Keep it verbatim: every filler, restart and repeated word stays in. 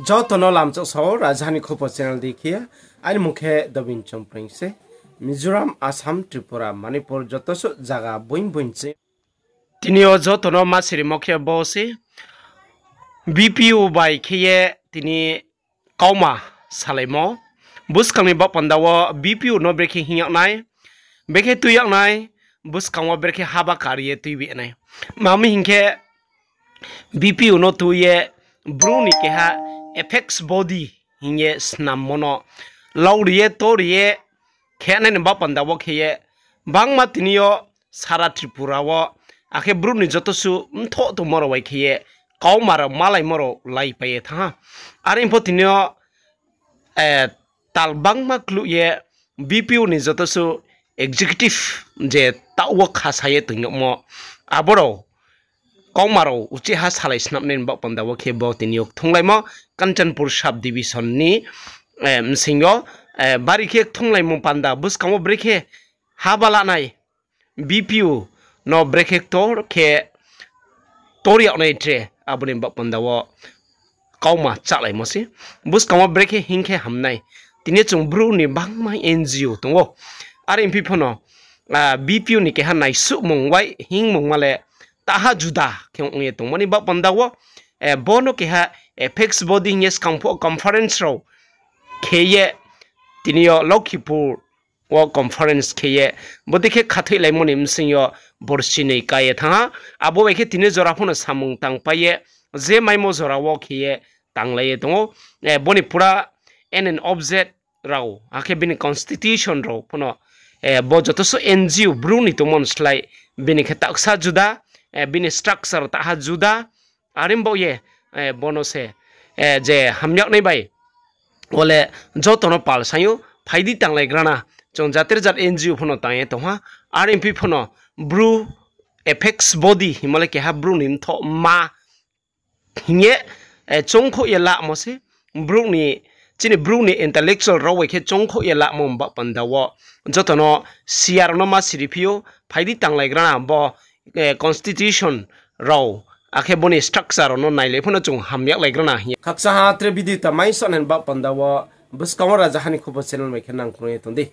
Joto no lamchak sao, Rajahani Khupo channel di khe, aini mung khe Dobin Chongpreng se. Mizoram, Assam, Tripura, Manipur, joto suh zaga boing boing se. Tini yo joto no ma sirimo khe bo se. B P O bai khe ye tini kauma salaimo. Buskang ni baoh panda wo B P O no brekhe hing yag nai, brekhe tui yag nai, buskang wo brekhe haba kari ye tuibi nai. Mami hing khe, B P O no tui ye Bru ni keha apex body hing ye snammo no lauri ye tori ye khe nai ni baoh panda wo khe ye, bangma tini yo sara Tripura wo, akhe Bru ni joto suh mthoh tongmo rao bai khe ye, kauma rao malaimo rao laipai ye thanng ha. Are pho tini yo, tal bangma kluh ye B P O ni joto suh executive je taoh wo khasa ye tong yagmo, abo rao kauma rao uchih ha salai snamnai ni baoh panda wo khe bo tini yo kthunglaimo Kanchanpur sub division ni bsing yo, bari khe kthunglaimo panda buskang wo brekhe haba lanai, B P O no brekhe ktor khe tor yag nai tre, abo ni baoh panda wo kauma chálaimo se. Buskang wo brekhe hing khe hamnai. Tini chung Bru ni bangma N G O tong ou. Are phi pho no, B P O ni keha naisuhmung wai hingmungma le taha juda khe ong ye tongmo ni baoh panda wo, bo no keha apex body hing ye skang phuh conference rao khe ye, tini yo Lokhipur wo conference khe ye, bodei khe khathoihlaimo ni bsing yo borsi noi ka ye thanng ha. Abo bai khe tini jora pho no samung tangpai ye, je maimo jora wo khe ye tanglai ye tong ou. Bo ni pura N N object rao, akhe bini constitution rao pho no, bo joto suh N G O Bru ni tongmo ni slái, bini khe taksa juda, bini structure taha juda, are baoh ye, bo no se, je hamyag nai bai, bo le joto no pal saing ou, phai di tanglaigra na, chung jatir jat N G O pho no tang ye tong ha, are phi pho no Bru apex body hingmo le keha Bru ni mthoh ma hing ye, choungkhouh ye lamo se, chini Bru ni intellectual rao bai khe choungkhouh ye lamo ni baoh panda wo, joto no siya rao no ma siri phi ou, phai di tanglaigra na bo, constitution rao, akhe bo ni structure rao no nailai pho no chung hamyaklaigra na hing ye. Khakchang ha tre video ta mai sonai ni baoh panda wo, buskang wo Rajahani Khupo channel bai khe nang krung ye tong di.